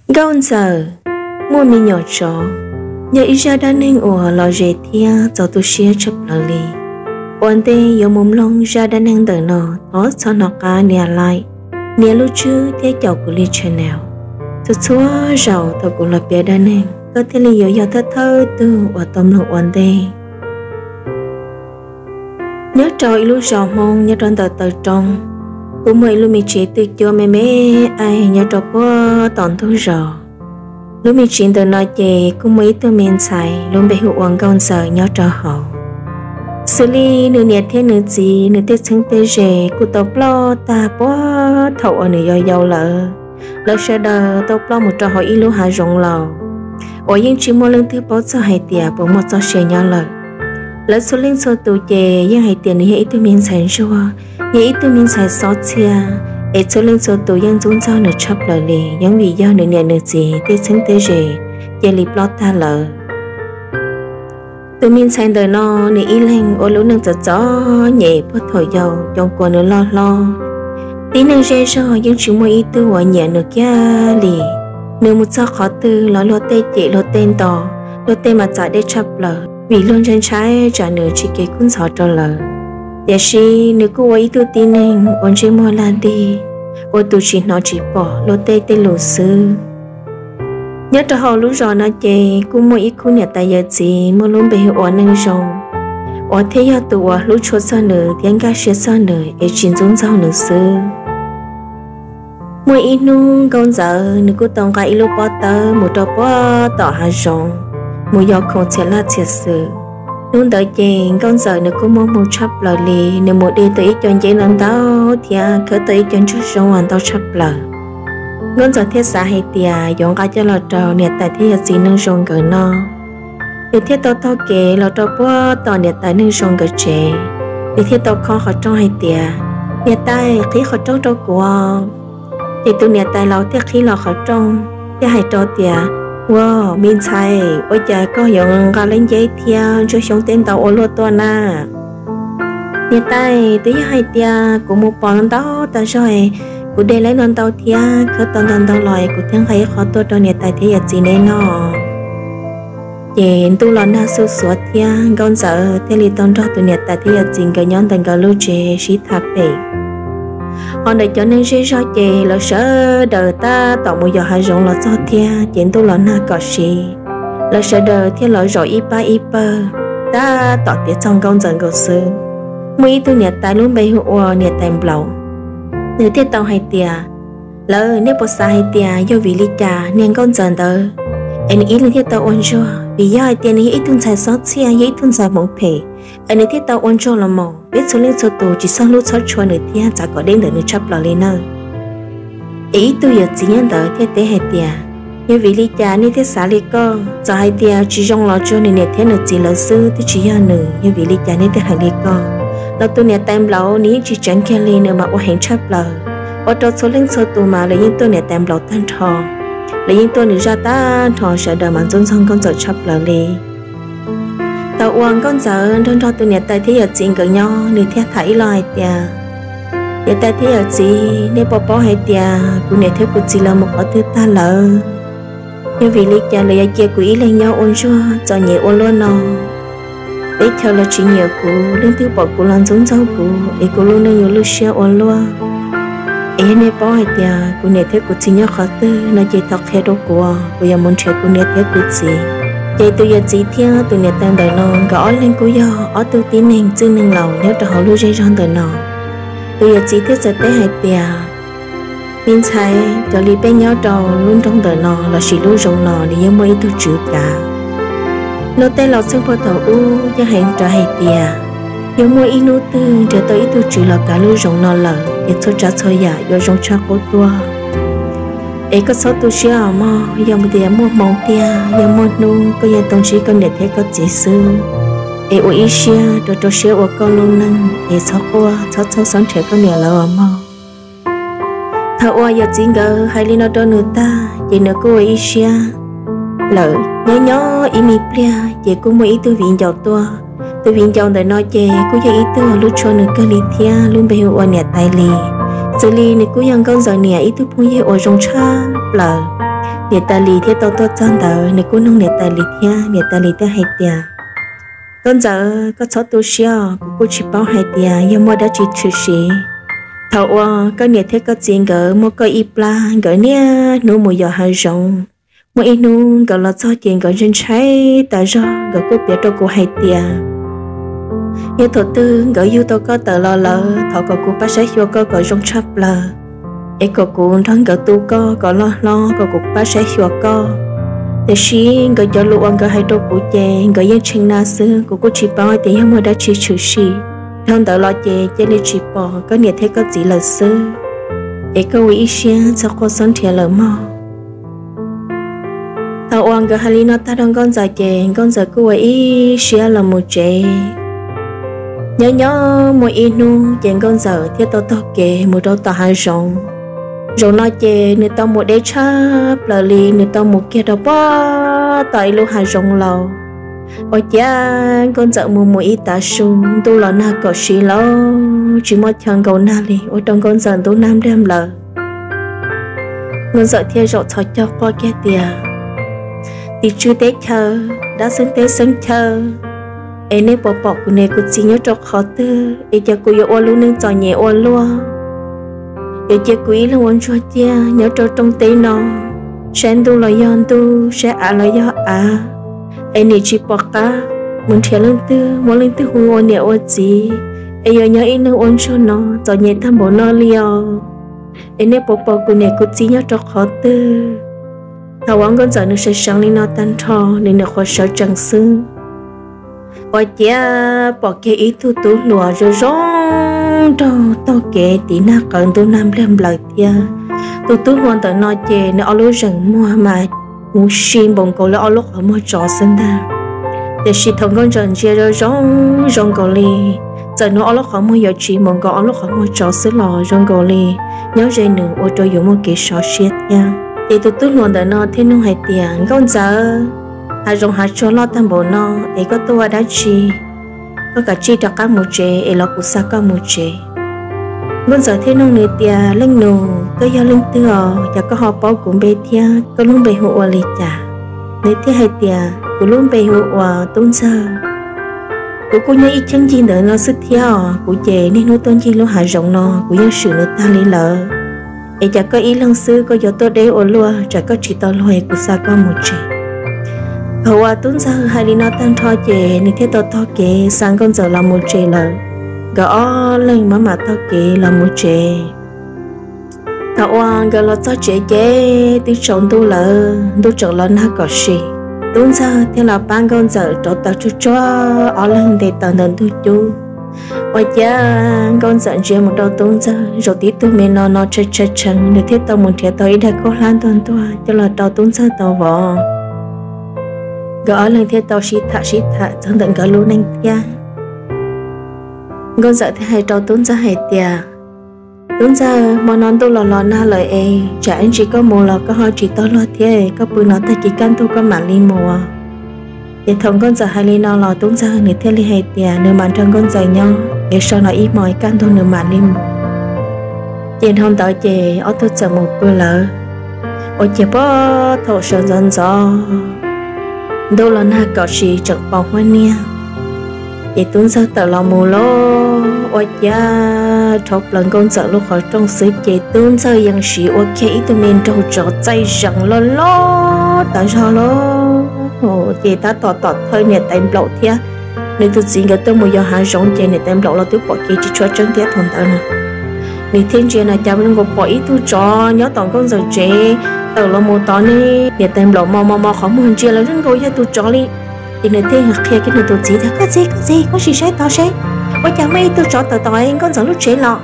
Nkauj Ntxawm muaj me nyuam tsov, yog ib zaj dab neeg uas lom zem thiab txaus tu siab tshaj plaws li. Ua ntej yuav mus mloog zaj dab neeg ntawm no, thov txhob hnov qab nias like, nias lub tswb thiab caum kuv li channel. Txhua txhua zaus thaum kuv los piav dab neeg, koj thiaj li yuav yog thawj thawj tug uas tau mloog ua ntej. Nyob rau ib lub zos Hmoob nyob rau ntawm taw roob, kuj muaj ib lub me tsev twj cuab me me aib nyob rau puag tom ntug zos. Lub me tsev ntawm no ces kuj muaj ib tug me ntxhais lub npe hu ua Nkauj Ntxawm nyob rau hauv. Xws li nws niam thiab nws txiv, nws tej txheeb tej ze kuj tau ploj tag puag thaum uas nws yau yau lawm. Lawv sawv daws tau ploj mus rau hauv ib lub hav zoov los, uas yeej tsis muaj leej twg paub txog hais tias puas muaj txoj sia nyob lawm. Lawv txhua leej txhua tus ces yeej hais tias nws yog ib tug me ntxhais ntsuag, yog ib tug me ntxhais xob txhia, es txhua leej txhua tus yeej ntxub ntxaug nws tshaj plaws li, yeej vim yog nws niam nws txiv tej txheeb tej ze cia li ploj tag lawm. Tus me ntxhais ntawm no, nws ib leeg ua lub neej txom txom nyem puag thaum yau, cov kuas nws loj hlob, tib neeg zej zog yeej tsis muaj ib tug uas nyiam nws kiag li. Nws mus txog qhov twg los luag tej cem luag tej nto, luag tej mas txav dej tshaj plaws vim luag ntshai ntshai tsam nws tsis kev kub ntxhov rau lawv. Tiam sis nws kuj ua ib tug tib neeg ua ntsej muag lag dig, ua tus tsis hnov tsis pom luag tej tej lus xwb. Nyob rau hauv lub zos no ces kuj muaj ib khub niam tais yawm txiv muaj lub npe hu ua neej zoo, uas thiaj yog tus uas hlub tshua txog nws thiab nkag siab txog nws es tsis ntxub ntxaug nws xwb. Muaj ib hnub Nkauj Ntxawm nws kuj tau nqa ib lub pob tawb mus rau puag tom hav zoov, mus yos khoom txhia laj txhia xwm. Hnub ntawd ces Nkauj Ntxawm nws kuj muaj hmoo tshaj plaws li, nws mus de tau ib co nceb ntau ntau thiab khawb tau ib co ntsuag zoo uas ntau tshaj plaws. Nkauj Ntxawm thiaj xav hais tias yuav nqa coj los rau niam tais thiab yawm txiv neej zoo nkawd noj. Nws thiaj tau taug kev los rau puag tom niam tais neej zoo nkawd tsev. Nws thiaj tau khob qhov rooj hais tias, Niam tais, qhib qhov rooj rau kuv. Ces tus niam tais laus thiaj qhib los qhov rooj thiab hais rau tias, Ua, me ntxhais, ua cas koj yuav nqa lawv nceb thiab ntsuag xyoob tej ntau ua luaj tuaj na? Niam tais, twb yog hais tias kuv mus pom ntau tas zog, kuv de lawv ntau ntau thiab khawb tau ntau ntau los kuv thiaj nqa ib qho tuaj rau niam tais thiab yawm txiv neb noj. Ces ntuj los nag xuj xuav thiab Nkauj Ntxawm thiaj li tau nrog tus niam tais thiab yawm txiv nkawd nyob ntawm nkawd lub tsev sib tham pem. Ho ntawm cov neeg zej zog ces lawv sawv daws tab tom mus yos hav zoov los txog thiab ces ntuj los nag kom siv, lawv sawv daws thiaj los zaum ib pab ib pawg tab tom tiav txog Nkauj Ntxawm nkaus xwb. Muaj ib tug niam tais lub npe hu ua niam tais Nplaum, nws thiaj tau hais tias, Lawv, nej puas xav hais tias yog vim li cas niag Nkauj Ntxawm ntawd es nws ib leeg thiaj tau ua ntsuag? Vim yog hais tias nws yog ib tug ntxhais xob txhiaj, yog ib tug ntxhais hmoov phem, es nws thiaj tau ua ntsuag los mas? Peb txhua leej txhua tus tsis txhob hlub txhob tshua nws thiab txav kom deb ntawm nws tshaj plaws li nawb. Es ib tug yawm txiv nyob ntawd thiaj teb hais tias, Yog vim li cas nej thiaj xav li ko? Txawm hais tias tsis zoo los tsuas nws niam thiab nws txiv lawv xwb, twb tsis yog nws, yog vim li cas nej thiaj hais li ko? Los tus niam tais Nplaum nws yeej tsis tseev kiag li, nws mas ua heev tshaj plaws, ua rau txhua leej txhua tus mas lawv yeej tuaj niam tais Nplaum tag nrho, lawv yeej tuaj nws zaj tag nrho, sawv daws mas ntxub ntxaug Nkauj Ntxawm tshaj plaws li. Thaum uas Nkauj Ntxawm nrog nrog tus niam tais thiab yawm txiv nkawd nyob, nws thiaj tham ib lo hais tias, Niam tais thiab yawm txiv, nej puas paub hais tias kuv niam thiab kuv txiv lawv mus qhov twg tag lawm? Yog vim li cas lawv yuav cia kuv ib leeg nyob ua ntsuag txom nyem ua luaj no? Teb chaws los tsis nyiam kuv, leej twg pom kuv los ntxub ntxaug kuv, es kuv lub neej yuav lwj siab ua luaj. Es yog nej paub hais tias kuv niam thiab kuv txiv nyob qhov twg no ces thov qhia rau kuv, kuv yuav mus nrhiav kuv niam thiab kuv txiv. Ces tus yawm txiv thiab tus niam tais ntawm no nkawd ob leeg kuj yog ob tug tib neeg txwj neeg laus nyob rau hauv lub zej zog ntawm no. Tus yawm txiv thiaj txawm teb hais tias, Me ntxhais, raws li peb nyob rau lub nroog ntawm no lossis lub zoov no nws yeej muaj ib tug tswv kav. Luag tej laus txheej puag thaum ub yeej hais rau hais tias, yog muaj ib hnub twg nrhiav tau ib tug tswv los kav lub zoov no lawm ces txhua tsav txhua yam yuav zoo tshaj qub tuaj. Es koj txhob tu siab os mog, yog tias muaj hmoo tiag, yog muaj hnub koj yeej tau ntsib koj niam thiab koj txiv xwb. Es ua ib siab rau rau siab ua koj lub neej, es txhob quaj, txhob txhawj xob nrhiav koj niam lawv os mog. Thaum uas yawm txiv nkawd hais li no rau nws tag ces nws kuj ua ib siab lawm. Nyob nyob ib me pliag ces kuj muaj ib tug viv ncaus tuaj. Tus viv ncaus ntawm no ces kuj yog ib tug hlub tshua nws kawg li thiab, lub npe hu ua niam tais Lis. Xws li nws kuj yog Nkauj Ntxawm niam ib tug phooj ywg uas zoo tshaj plaws. Niam tais Lis thiaj tau tuaj txog ntawd, nws kuj nug niam tais Lis thiab, niam tais Lis thiaj hais tias, Nkauj Ntxawm, koj txhob tu siab os, kuv kuj tsis paub hais tias yog muaj dab tsi tshwm sim. Thaum uas koj niam thiab koj txiv nkawd muaj koj ib plab, nkawd niaj hnub mus yos hav zoov. Muaj ib hnub nkawd los txog ces nkawd ntshai ntshai tas zog, nkawd kuj piav rau kuv hais tias yog thaum twg nkawd yug tau koj tawm los lawm, thov kom kuv pab saib xyuas koj kom zoo tshaj plaws, es kom kuv nrog nkawd tu koj kom loj hlob, kom kuv pab saib xyuas koj. Tiam sis nkawd cov lus uas nkawd hais rau kuv ces nkawd yeej tshee na xwb, kuv kuj tsis paub tias yog muaj dab tsi tshwm sim. Dhau ntawd los ces cia li tsis pom koj niam thiab koj txiv lawm xwb, es koj ua ib siab txhob quaj txhob nrhiav lawm mog. Thaum uas nkawd hais li no tag rau Nkauj Ntxawm ces Nkauj Ntxawm kuj ua ib siab los mus tsev. Nyob nyob muaj ib hnub ces Nkauj Ntxawm thiaj tau taug kev mus rau tom hav zoov. Zaum no ces nws tau mus deb tshaj plaws li, nws tau mus kiag rau puag tom ib lub hav zoov laus. Ua ciav Nkauj Ntxawm mus mus ib tav su, ntuj los nag kom siv lawm, tsis muaj chaw nkaus nag li, ua rau Nkauj Ntxawm ntub nag npliag nplaws. Nkauj Ntxawm thiaj zaum txhos caug quaj kiag tias, Tim tswv teb chaws, dab xeeb teb xeeb chaw, es nej puas pom kuv niam kuv txiv nyob rau qhov twg, es cas kuv yuav ua lub neej txom nyem ua luaj? Yuav cia kuv ib leeg ua ntsuag ciaj nyob rau rooj teb no, saib ntuj los yog ntuj, saib av los yog av, es nim tsis pom qab mus nrhiav leej twg, muab leej twg hu ua niam ua txiv, es yuav nyob ib leeg ua ntsuag no txom nyem tag npaum no li os. Es nej puas pom kuv niam kuv txiv nyob rau qhov twg? Thaum uas Nkauj Ntxawm nws sawv seev li no tag nrho, nws nyuam qhuav sawv tsees xwb, ua ciav pom kiag ib tug tub hluas zoo zoo nraug taug kev tim nag qawv ntub nag npliag nplaws thiab. Tus tub hluas ntawm no ces nws ob lub zeem muag mas huv si npaum nkaus li ob lub qhov muag tsov xwb ntag. Tiam sis thaum Nkauj Ntxawm ntsia zoo zoo zoo nkaus li, txawm nws ob lub qhov muag yuav tsis npaum nkaus ob lub qhov muag tsov xwb los zoo nkaus li nyob ze nws ua rau yus muaj kev sov siab thiab. Ces tus tub hluas ntawm no thiaj nug hais tias, Nkauj Ntxawm, hav zoov hav tsuag loj tag npaum no, es koj tuaj ua dab tsi? Koj kav tsij rov qab mus tsev es los kuv xa koj mus tsev. Nkauj Ntxawm thiaj nug nws tias, Leej nus, koj yog leej twg os? Cas koj ho paub kuv npe thiab koj lub npe hu ua li cas? Nws thiaj hais tias, Kuv lub npe hu ua Tub Ntxawg. Kuv kuj nyob ib cheeb ncig ntawm no xwb thiab os. Kuv ces niaj hnub tuaj ncig lub hav zoov no, kuv yeej swm nws tag li lawm. Es cas koj ib leeg xwb koj yuav tuaj deb ua luaj, tsam koj tsis tau luag es kuv xa koj mus tsev. Thaum uas Tub Ntxawg hais li no tag nrho ces nws thiaj tau taug kev xa Nkauj Ntxawm los mus tsev lawm. Nkawd ob leeg maj mam taug kev los mus tsev. Thaum uas nkawd los txog tsev ces twb tsaus ntuj lawm, ntuj tseem los nag kom sim. Tub Ntxawg thiaj los pab Nkauj Ntxawm rauv taws tsuag tsuag, ob leeg nte taws ntawm ntug cub. Ua ciav Nkauj Ntxawm ntsia mus rau Tub Ntxawg zaum tib tug me no no tshee tshee tshee, nws thiaj tau mus nrhiav tau ib daig khaub hlab ntuag ntuag coj los rau Tub Ntxawg tau vov. Nkawd ob leeg thiaj tau sib tham sib tham txog ntawm nkawd lub neej thiab. Nkauj Ntxawm thiaj hais rau Tub Ntxawg hais tias, Tub Ntxawg, hmo no ntuj los los nag lawm es tsam ib ntsis koj mus los koj ho tsis tau luag thiab, koj pw no tag kis kaj ntug koj mam li mus. Ces thaum Nkauj Ntxawm hais li no los Tub Ntxawg nws thiaj li hais tias nws mam nrog Nkauj Ntxawm nyob es so no ib hmo kaj ntug nws mam li mus. Ces dhau ntawd ces ob tug txawm mus pw lawm. Ua ciav puag thaum sawv ntxov ntxov, ntuj los nag kom sim tseem pos huab niag. Ces Tub Ntxawg tawm los mus lawm, ua ciav dhau plaws Nkauj Ntxawm lub qhov rooj xwb ces Tub Ntxawg yeej siv ua kiag ib tug me nraug tsov txaij zees loj loj tas zog lawm. Ces tab tom tom thawj niam tais nplaum thiab nws tus txiv nkawd tuaj mus yos hav zoov ces niam tais nplaum los twb pom kev tsis tshua tseeb thiab thaum ntawd na. Nws thiaj ntsia na cas zoo nkaus pom ib tug tsov nyob tom Nkauj Ntxawm tsev tawm los mus tod ne. Niam tais nplaum mos mos mos qhov muag ntsia los zoo nkaus yog tus tsov li. Ces nws thiaj qhia kiag nws tus txiv tias, Koj txiv, koj txiv, koj sim saib tod seb ua cas muaj ib tug tsov tawm tom Nkauj Ntxawm lub tsev los.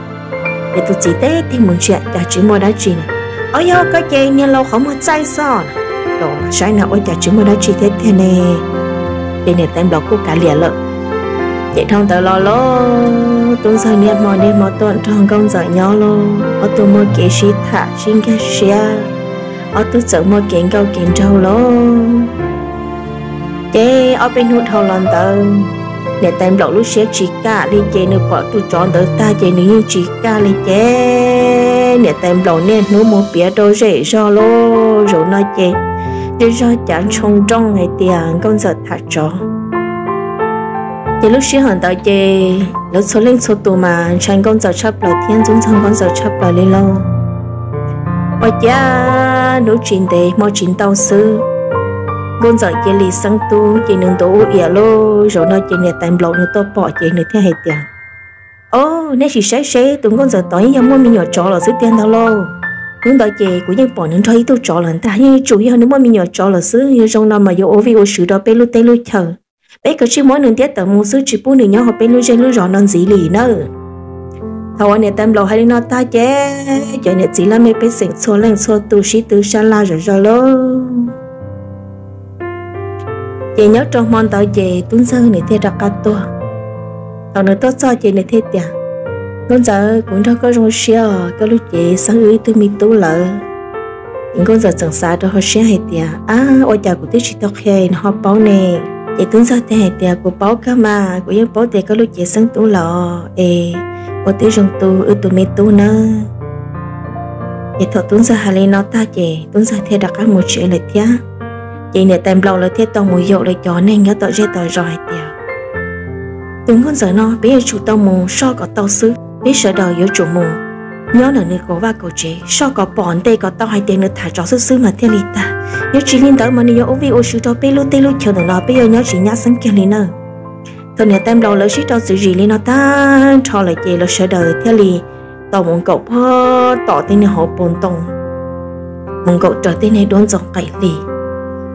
Ces tus txiv teb tig mus ntsia cas tsis muaj dab tsi na. Au, yog koj ces niag laus qhov muag txaij xwb na. Saib na ua cas tsis muaj dab tsi thiab tiag ne. Ces niam tais nplaum kuj kav liam lawm. Ces dhau ntawd los los Tub Ntxawg niaj hmo niaj hmo tuaj nrog Nkauj Ntxawm nyob los ob tug muaj kev sib tham sib nkag siab, ob tug txawm muaj kev nkauj kev nraug los. Ces ob peb hnub dhau los ntawd, niam tais nplaum lub siab tsis kam li ces nws pom tus tsov ntawd tag ces nws yeej tsis kam li ces niam tais nplaum niaj hnub mus piav rau zej zog lauj. Zaum no ces zej zog cav ntshoo nrooj hais tias nkauj ntxawm tham tsov. Ces lub sij hawm ntawd ces lawv txhua leej txhua tus mas ntshai nkauj ntxawm tshaj plaws thiab ntxub ntxaug nkauj ntxawm tshaj plaws li lauj. Ua ciav hnub tsis ntev hmo tsis ntau xwb, nkauj ntxawm cia li xeeb tub ces nws ntuav ua iam lauj. Zaum no ces niam tais nplaum nws tuaj pom ces nws thiaj hais tias, Au, nej sim saib seb, tus nkauj ntxawm tod yeej yog muaj me nyuam tsov lawm xwb tiag ntag lauj. Hnub ntawd ces kuv yeej pom nws nrog ib tug tsov lawm ntag, yeej yuav tsum yog nws muaj me nyuam tsov lawm xwb. Yog zoo no mas yuav ua vij ua sw rau peb lub teb lub chaw. Peb kav tsij muab nws ntiab tawm mus xwb, tsis pub nws nyob hauv peb lub zej lub zos no ntxiv li nawb. Thaum uas niam tais nplaum hais li no tag ces cov niam txiv laj mej pej xeem txhua leej txhua tus sib tw sab laj zom zaws lauj. Ces nyob rau hmo ntawd ces tub ntxawg nws thiaj rov qab tuaj. Thaum nws tuaj txog ces nws thiaj tias, Nkauj ntxawm, kuv nrog koj zoo siab os, koj lub cev xeeb wb ib tug me tub lawm. Ces nkauj ntxawm txawm xav rau hauv siab hais tias, Ab, ua cas kuv twb tsis tau qhia nws ho paub ne? Ces tub ntxawg thiaj hais tias, Kuv paub kawg mas, kuv yeej paub tias koj lub cev xeeb tub lawm es ua tib zoo tu wb tus me tub nawb. Ces thaum tub ntxawg hais li no tag ces tub ntxawg thiaj rov qab mus tsev lawm thiab. Ces niam tais nplaum lawv thiaj tau mus yaum lawv cov neeg nyob tom zej tom zos hais tias, Tus nkauj ntxawm no peb yuav tsum tau mus soj kom tau xwb, peb sawv daws yuav tsum mus nyob ntawm nws kaum vaj kaum tsev soj kom pom nte kom tau hais tias nws tham tsov xwb xwb mas thiaj li tag. Yog tsis li ntawd mas nws yuav ua vij ua sw rau peb lub teb lub chaw ntawm no, peb yuav nyob tsis nyab xeeb kiag li nawb. Thaum niam tais nplaum lawv sib rau txiav zim li no tag nrho lawm ces lawv sawv daws thiaj li tau mus nkaum pog tom tej niag hauv paus ntoo, mus nkaum raws tej niag duab ntxoov qaim hli.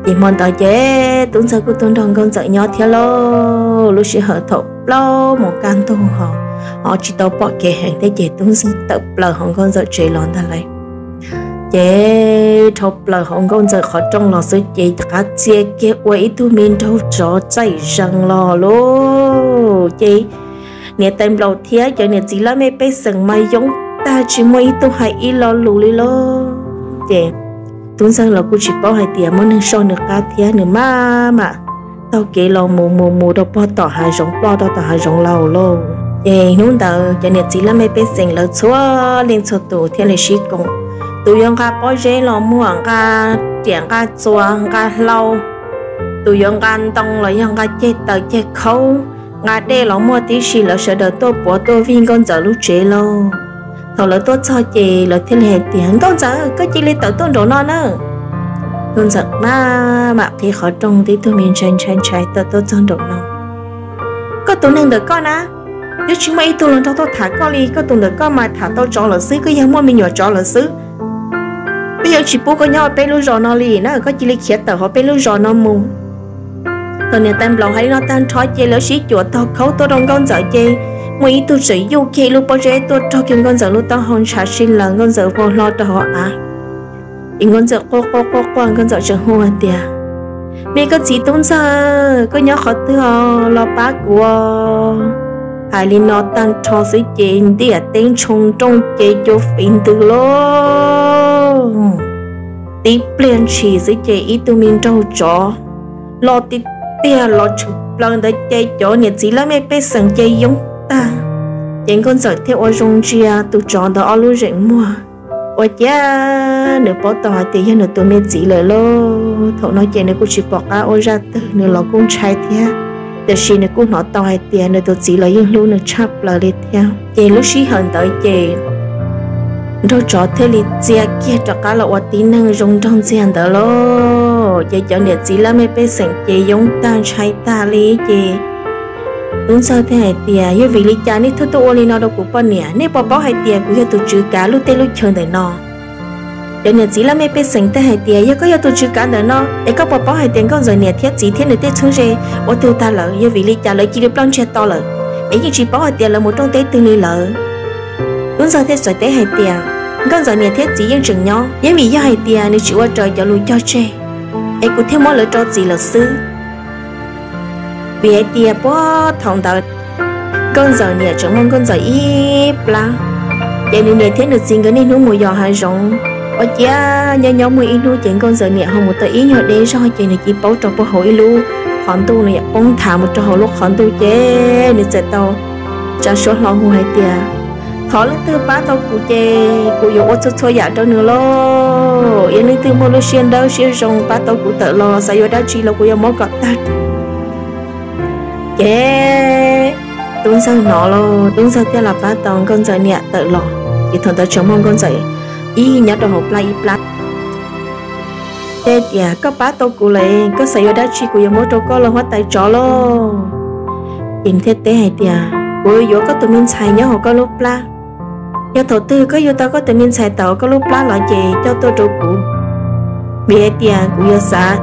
Ces hmo ntawd ces tub ntxawg kuj tuaj nrog nkauj ntxawm nyob thiab lauj. Lub sij hawm thaum plaub moos kaj ntug ho, ho tsis tau pom kev heev thiab ces tub ntxawg tawm plaws hauv nkauj ntxawm tsev los ntag lauj. Ces dhau plaws hauv nkauj ntxawm qhov rooj los xwb ces rov qab txia kiag ua ib tug me nraug tsov txaij zees los lauj. Ces niam tais nplaum thiab cov niam txiv laj mej pej xeem mas yoob tag tsis muaj ib tug hais ib lo lus li lauj. Ces tub ntxawg los kuj tsis paub hais tias muaj neeg soj nws qab thiab, nws maj mam taug kev los mus mus mus rau pog tom hav zoov, ploj rau tom hav zoov lawm lauj. Ces hnub ntawd cov niam txiv laj mej pej xeem lawv txhua leej txhua tus thiaj li sib koom, tus yuav nqa pob zeb los muag, nqa riam nqa txuas nqa hlau, tus yuav nqa ntoo los yog nqa ceg taws ceg khaub, nqa dej los muag tib si, lawv sawv daws tuaj puav tuaj vij nkauj ntxawm lub tsev lauj. Thaum lawv tuaj txog ces lawv thiaj li hais tias, Nkauj ntxawm, koj cia li tawm tuaj nraum no nawb. Nkauj ntxawm maj mam qhib qhov rooj, tib tug me ntshai ntshai ntshai tawm tuaj txog nraum no. Koj tus neeg ntawm koj na, twb tsis muaj ib tug los nrog tuaj tham koj li. Koj tus ntawm koj mas tham tau tsov lawm xwb, koj yog muaj me nyuam tsov lawm xwb. Peb yuav tsis pub koj nyob peb lub zos no li na, koj cia li khiav tawm hauv peb lub zos no mus. Thaum niam tais nplaum hais li no tag nrho ces lawv sib cuam taug khaub tuaj rau nkauj ntxawm ces muaj ib tug txawm yuj kiag ib lub pob zeb tuaj raug kiag nkauj ntxawm lub taub hau ntshav si lawm, nkauj ntxawm vau hlo rau hauv av. Ces nkauj ntxawm quaj quaj quaj quaj, nkauj ntxawm tseem hu hais tias, Me koj txiv tub ntxawg, koj nyob qhov twg os, los pab kuv. Hais li no tag nrho xwb ces ntiaj teb ntshoo nrooj ces cua fiv ntws lauj. Tib pliag ntshis xwb ces ib tug me nraug tsov loj tiag tiag los tshwm plaws ntawd ces cov niam txiv laj mej pej xeem ces yoob tag. Ces nkauj ntxawm thiaj ua zoo ntsia tus tsov ntawd ob lub zeem muag, ua ciav nws paub tau hais tias yog nws tus me txiv lawm lauj. Thaum no ces nws kuj tsis pom qab ua zaj twg, nws los kuj ntshai thiab, tiam sis nws kuj hnov tau hais tias nws tus txiv los yeej hlub nws tshaj plaws li thiab. Ces lub sij hawm ntawd ces nraug tsov thiaj li txia kiag rov qab los ua tib neeg zoo nraug ntxiag ntawd lauj. Ces cov niam txiv laj mej pej xeem ces yoob tag ntshai tag li ces tub ntxawg thiaj hais tias, Yog vim li cas nej thiaj tuaj ua li no rau kuv poj niam? Nej puas paub hais tias kuv yog tus tswv kav lub teb lub chaw ntawm no? Cov niam txiv laj mej pej xeem thiaj hais tias, Yog koj yog tus tswv kav ntawm no es koj puas paub hais tias nkauj ntxawm niam thiab txiv thiab nws tej txheeb ze ua twg tag lawm? Yog vim li cas lawv cia li ploj ntsiag to lawm es yeej tsis paub hais tias lawv mus rooj teb twg li lawm? Tub ntxawg thiaj txawm teb hais tias, Nkauj ntxawm niam thiab txiv yeej tseem nyob, yeej vim yog hais tias nws tsis ua raws cov lus cog tseg es kuv thiaj muab lawv rau txiv lawm xwb. Vim hais tias puag thaum ntawd nkauj ntxawm niam tseem muaj nkauj ntxawm ib plab, ces nws niam thiab nws txiv nkawd niaj hnub mus yos hav zoov. Ua ciav nyob nyob muaj ib hnub ces nkauj ntxawm niam ho mus tau ib nyuag deb zog ces nws cia li paub rau puag hauv ib lub qhov ntuj, nws yam poob nthav mus rau hauv lub qhov ntuj ces nws txawm tau tsa suab hlo hu hais tias, Thov leej twg pab tau kuv ces kuv yuav ua txhua txhua yam rau nws lauj. Yog leej twg muaj lub siab dawb siab zoo pab tau kuv tawm los, xav yuav dab tsi los kuv yuav muab kom tag. Ces tub ntxawg hnov los tub ntxawg thiaj los pab tau nkauj ntxawm niam tawm los. Ces thaum ntawd tseem muaj nkauj ntxawm ib nyob rau hauv plab ib plab. Ces tias, koj pab tau kuv lawm, koj xav yuav dab tsi kuv yuav muab rau koj los huab tais tsov lauj. Ces nws thiaj teb hais tias, kuv yuav koj tus me ntxhais nyob hauv koj lub plab. Yog thaum twg koj yug tau koj tus me ntxhais tawm hauv koj lub plab los ces coj tuaj rau kuv, vim hais tias kuv yuav xav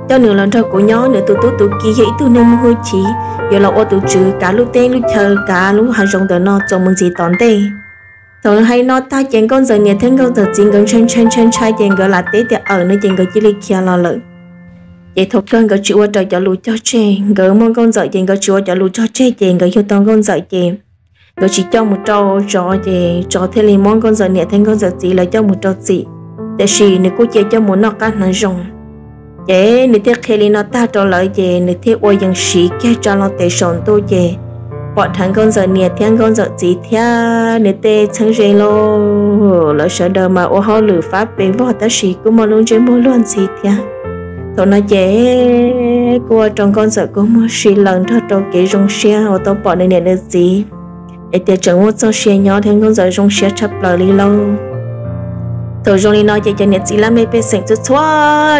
coj nws los nrog kuv nyob, nws tus tub tus ki yog ib tug neeg muaj hwj chim, yuav los ua tus tswv kav lub teb lub chaw, kav lub hav zoov ntawm no txuas mus ntxiv tom ntej. Thaum hais no tag ces nkauj ntxawm niam thiab nkauj ntxawm txiv nkawd ntshai ntshai ntshai ntshai ces nkawd lam teb tias awm no ces nkawd cia li khiav los lawm. Ces thaum kawg nkawd tsis ua raws cov lus cog tseg, nkawd muaj nkauj ntxawm ces nkawd tsis ua cov lus cog tseg ces nkawd yug tau nkauj ntxawm ces nkawd tsis coj mus rau tsov ces tsov thiaj li muab nkauj ntxawm niam thiab nkauj ntxawm txiv lawv coj mus rau txim, tiam sis nws kuj cia coj mus noj qab hnav zoo. Ces nws thiaj qhia li no tag rau lawv ces nws thiaj ua yees siv kiag tsa los tes saum ntuj ces pom dheev nkauj ntxawm niam thiab nkauj ntxawm txiv thiab nws tej txheeb ze lauj, lawv sawv daws mas ua hauj lwm fab pes vog tab sis kuj muaj lub ntsej muag luag ntxhi thiab. Thaum no ces kuj ua rau nkauj ntxawm kua muag si lawm nrog rau kev zoo siab uas tau pom nws niam nws txiv, es tias tseem muaj txoj sia nyob thiab nkauj ntxawm zoo siab tshaj plaws li lauj. Thaum zoo li no ces cov niam txiv laj mej pej xeem txhua txhua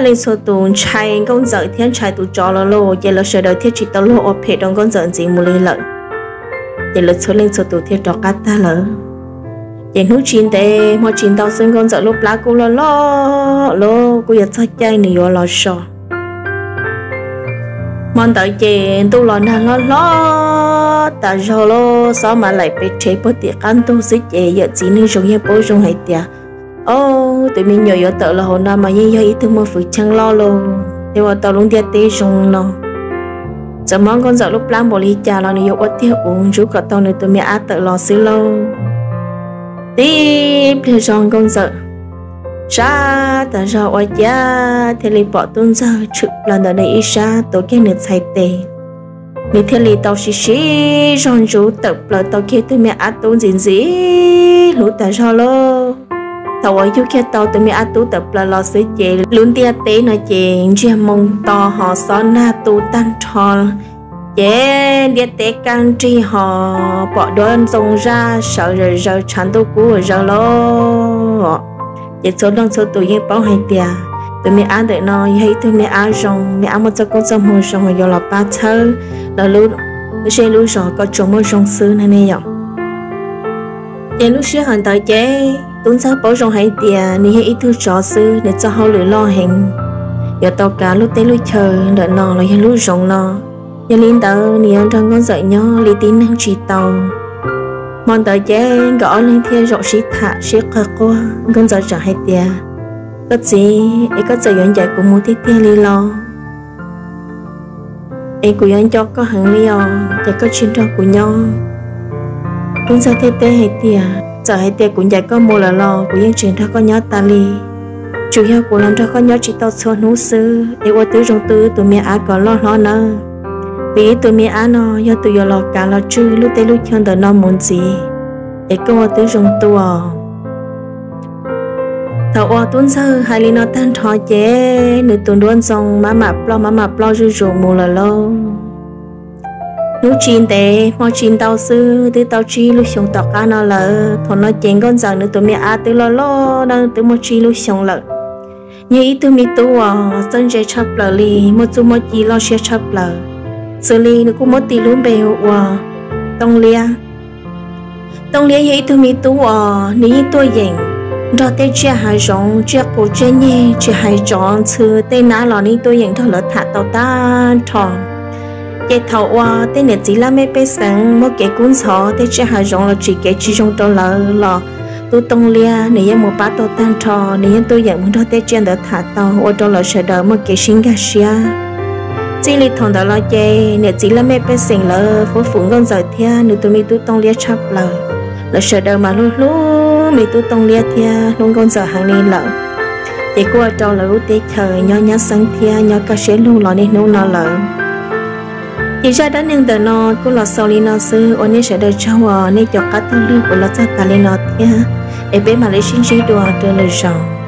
leej txhua tus ntshai nkauj ntxawm thiab ntshai tus tsov los lauj, ces lawv sawv daws thiaj tsis tau luag ua phem rau nkauj ntxawm ntxiv mus li lawm. Ces lawv txhua leej txhua tus thiaj rov qab tag lawm. Ces hnub tsis ntev hmo tsis ntau xwb nkauj ntxawm lub plab kuj loj loj lauj, kuj yuav txog caij nws yuav los so. Hmo ntawd ces ntuj los nag hlob hlob tas zog lauj, xob mas laim pes rhe puag tim qab ntug xwb ces yawm txiv neej zoo yeej paub zoo hais tias, o, tus me nyuam yuav tawm los hauv no mas yeej yog ib tug muaj fwv cheej loj lauj, thiaj ua tau lub ntiaj teb zoo no. Txawm mob nkauj ntxawm lub plab npaum li cas los nws yuav ua tiag uv ntsub kom tau nws tus me ab tawm los xwb lauj. Tib pliag zog nkauj ntxawm sab tas zog ua ciav thiaj li pom tub ntxawg tshwm plaws ntawm nws ib sab tuav kiag nws txhais tes. Nws thiaj li tau siv siv zog ntsub tawm plaws tau kiag tug me ab tub ntxim ntxim hlub tas zog lauj. Thaum uas yug kiag tau tus me ab tub tawm plaws los xwb ces lub ntiaj teb no ces ntsiag moo to ho xob nag tu tag nrho, ces ntiaj teb kaj nrig ho pom duab ntxoo zaj sawv zaws tshav ntuj kub zaws lauj. Ces txhua leej txhua tus yeej paub hais tias tus me ab ntawm no yog ib tug me ab zoo, me ab muaj txoj koob txoj hmoo zoo yuav los pab txhawb lawv lub zej lub zos kom tsuas muaj zoo xwb na ne yom. Ces lub sij hawm ntawd ces tub ntxawg paub zoo hais tias nws yog ib tug tsov xwb, nws txoj hauj lwm loj heev, yuav tau kav lub teb lub chaw ntawm no los yog lub zoov no. Yog li ntawd nws yuav nrog nkauj ntxawm nyob li tib neeg tsis tau. Hmo ntawd ces nkawd ob leeg thiaj zaum sib tham sib qawg quaj, nkauj ntxawm txawm hais tias, koj txiv, es koj txawm yuav ncaim kuv mus tiag tiag li los es kuv yuav nco koj heev li os, ces koj tsis nrog kuv nyob. Tub ntxawg thiaj teb hais tias, txawm hais tias kuv ncaim koj mus lawm los kuv yeej tseem nrog koj nyob tas li. Tsuas yog kuv los nrog koj nyob tsis tau txhua hnub xwb, es ua tib zoo tu wb tus me ab kom loj hlob nawb, vim wb tus me ab no yog tus yuav los kav los tswj lub teb lub chaw ntawm no mus ntxiv, es koj ua tib zoo tu os. Thaum uas tub ntxawg hais li no tag nrho ces nws tus nruab ntxoo maj mam ploj maj mam ploj zuj zus mus lawm lauj. Hnub tsis ntev hmo tsis ntau xwb twb tau tsib lub xyoos tom qab no lawm. Thaum no ces nkauj ntxawm nws tus me ab twb loj loj na, twb muaj tsib lub xyoos lawm. Yog ib tug me tub uas txawj ntse tshaj plaws li, muaj txuj muaj ci loj siab tshaj plaws, xws li nws kuj muab tis lub npe hu ua Tooj Liab. Tooj Liab yog ib tug me tub uas nws yeej tuaj yeem nrog tej tsiaj hav zoov, tsiaj qus tsiaj nyeg, tsis hais tsov ntxhw tej nab los nws yeej tuaj yeem nrog lawv tham tau tag nrho. Ces thaum uas tej niam txiv laj mej pej xeem muaj kev kub ntxhov, tej tsiaj hav zoov los tsim kev tsis zoo rau lawv los tub Tooj Liab nws yeej mus pab tau tag nrho, nws yeej tuaj yeem mus nrog tej tsiaj ntawd tham tau, ua rau lawv sawv daws muaj kev sib nkag siab. Txij li thaum ntawd los ces niam txiv laj mej pej xeem lawv fob fum nkauj ntxawm thiab nws tus me tub Tooj Liab tshaj plaws. Lawv sawv daws mas hlub hlub me tub Tooj Liab thiab hlub nkauj ntxawm heev li lawm. Ces kuj ua rau lawv lub teb chaws nyob nyab xeeb thiab nyob kaj siab lug los niaj hnub no lawm. Ces zaj dab neeg ntawm no kuj los xaus li no xwb, ua nej sawv daws tsaug uas nej cov qab taug lwg kuv los txog tas li no thiab, es peb mam li sib ntsib dua rau lwm zaus.